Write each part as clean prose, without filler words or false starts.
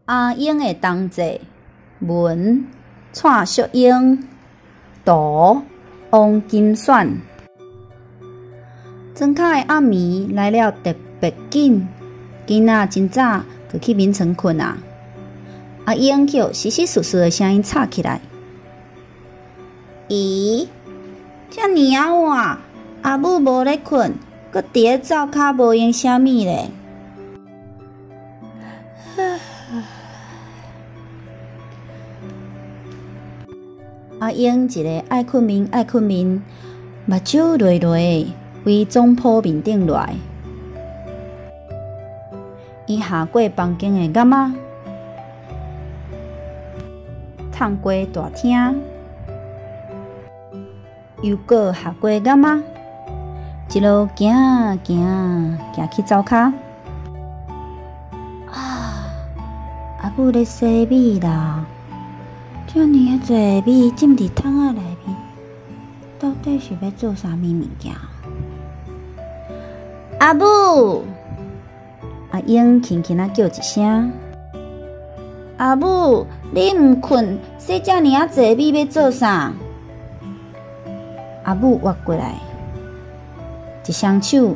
阿英的同齐，文蔡淑英，图王金选。庄跤的暗暝来了特别紧，囡仔真早就去眠床睏啊。阿英去予窸窸窣窣的声音吵起来。咦，遮尔仔晚，阿母无咧睏，阁伫咧灶跤无闲啥物咧？阿英一个爱睏眠爱睏眠，目睭泪泪为总铺面顶落来。伊下过房间的眼仔，探过大厅，又阁下过眼仔，一路行行行去灶跤。啊！阿母咧洗米啦。遮尔仔济米浸伫桶仔内面，到底是欲做啥物物件？阿母，阿英轻轻仔叫一声。阿母，你毋睏，洗遮尔仔济米欲做啥？阿母活过来，一双手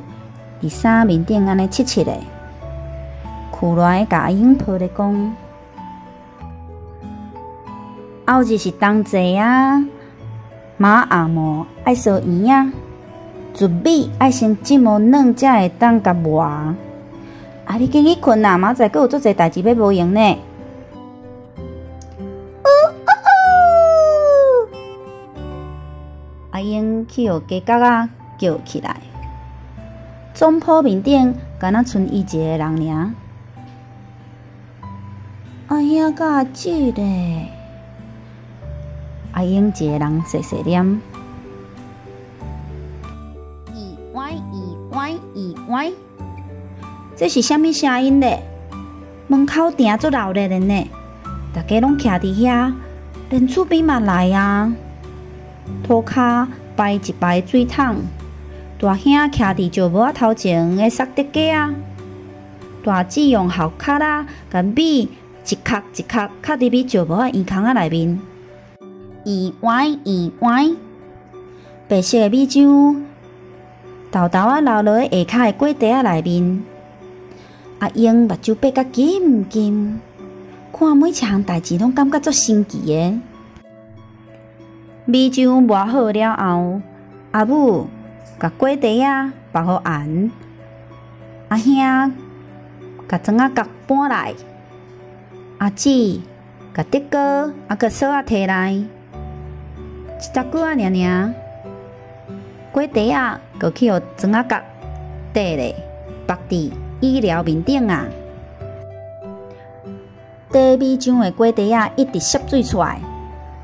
伫衫面顶按呢拭拭咧，苦来共阿英抱咧讲。后日是冬至啊，妈阿嬷爱烧圆仔，糯米爱先浸予软才会当共磨。啊，你紧去睏啦，明仔载阁有足济代志欲无闲呢。呜呜呜！阿英去予鸡角仔叫起来，总铺面顶敢若賰伊一个人尔。阿兄佮阿姊咧？阿英一个人细细念，咿歪咿歪咿歪，这是啥物声音咧？门口埕足闹热的呢，大家拢徛伫遐，连厝边嘛来啊。涂跤排一排水桶，大兄徛伫石磨仔头前咧杀竹鸡仔，大姊用鱟壳仔共米一壳一壳敲入去石磨仔圆空仔内面。圆歪圆歪，白色的米浆沓沓仔流落去下跤的果袋仔内面。阿英目睭闭甲紧紧，看每一项代志拢感觉足神奇的。米浆磨好了后，阿母共果袋仔绑予絚，阿兄共庄仔角搬来，阿姊共竹篙犹阁索仔提来。一搭久仔尔尔，果袋仔阁去予庄仔角缀咧，绑伫椅寮面顶啊。缀米浆的果袋仔一直澀水出来，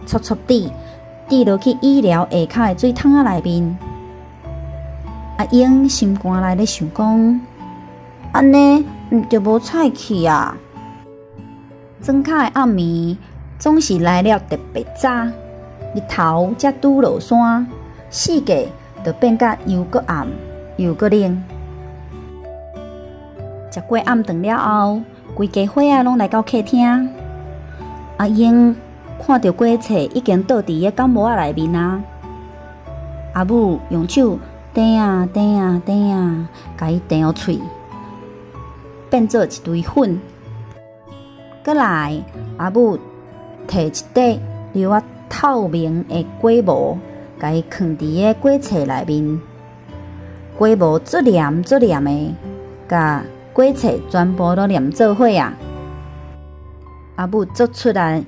搓搓滴滴落去椅寮下跤的水桶仔内面。阿英心肝内咧想讲：按呢毋就无菜去啊？庄跤的暗暝总是来了特别早。日头才拄落山，世界就变甲又阁暗又阁冷。食过暗顿了后，规家伙仔拢来到客厅。阿英看著粿册已经倒伫个感冒仔内面啊。阿母用手搪啊搪啊搪啊，共伊搪予脆，变做一堆粉。阁来，阿母提一块料仔透明的粿膜，共伊囥伫个粿册内面。粿膜足黏足黏的，共粿册全部拢黏做伙啊！阿母做出来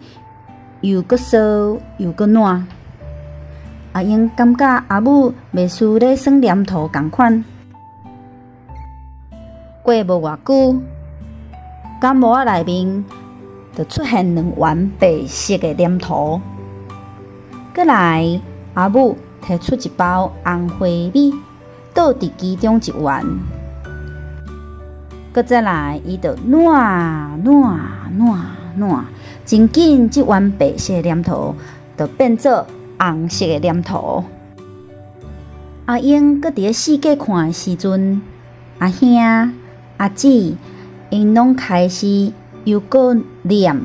又阁酥又阁烂。阿英感觉阿母袂输咧耍黏土仝款。过无偌久，感冒仔内面就出现两丸白色的黏土。阁来，阿母提出一包红花米，倒伫其中一丸。阁再来，伊就烂烂烂烂，真紧，这丸白色的黏土就变做红色的黏土。阿英阁伫咧四界看的时阵，阿兄、阿姊𪜶拢开始又閣黏，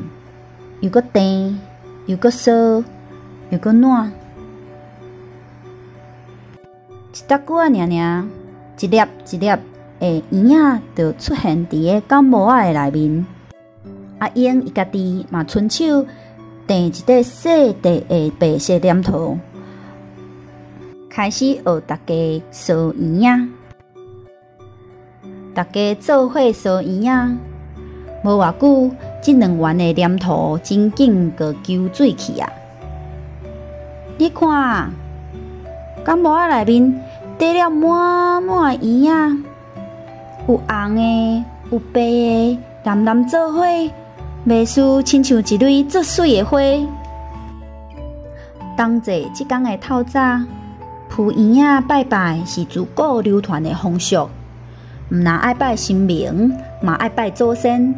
又閣甜，又閣酥，又閣軟。一搭久仔爾爾，一粒一粒的圓仔就出現佇个感冒仔的內面。阿英伊家己嘛伸手碇一塊細塊的白色黏土，開始學大家削圓仔。大家做伙削圓仔，無偌久，這兩丸的黏土真緊就搝水去啊！你看，感冒仔內面缀了滿滿的圓仔，有紅的，有白的，藍藍做伙，袂輸親像一蕊足媠的花。冬節這工的透早，鋪圓仔拜拜是自古流傳的風俗。毋但愛拜神明，嘛愛拜祖先，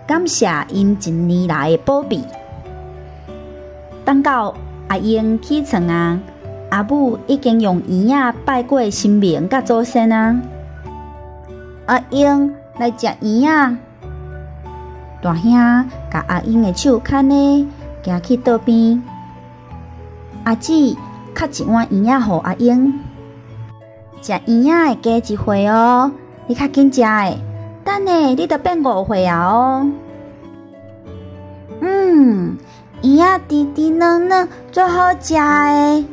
感謝𪜶一年來的保庇。等到阿英起床啊，阿母已經用圓仔拜過神明佮祖先啊。阿英來食圓仔，大兄共阿英的手牽咧，行去桌邊。阿姊敲一碗圓仔予阿英，食圓仔會加一歲哦。你較緊食的，等下你就變5歲啊哦。圓仔甜甜軟軟，足好食的。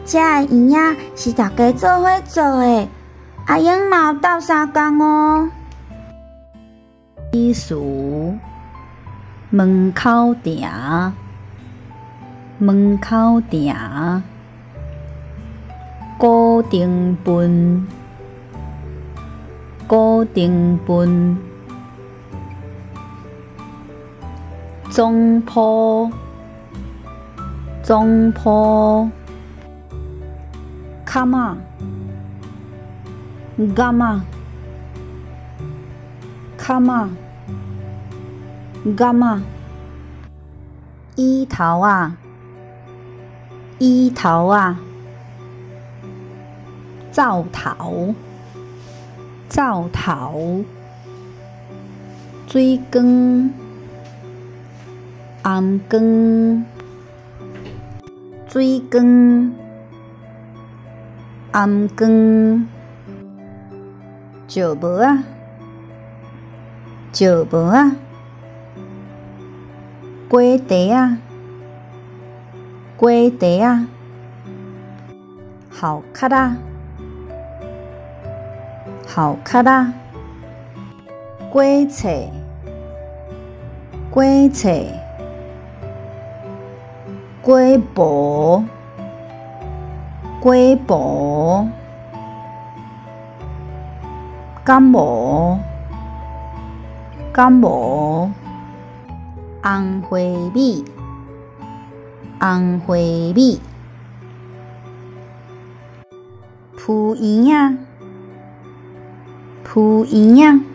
這个圓仔是大家做伙做的，阿英嘛有鬥相共哦。意思，門口埕，門口埕，古丁歕，古丁歕，總鋪，總鋪，卡仔，柑仔，卡仔，柑仔，椅頭仔，椅頭仔，灶頭，灶頭，水缸，頷缸，水缸，頷缸，石帽仔，石帽仔，果茶仔，果茶仔，鱟殼仔，鱟殼仔，果菜，果菜，果婆，果婆，感冒，感冒，紅花米，紅花米，鋪圓仔，鋪圓仔。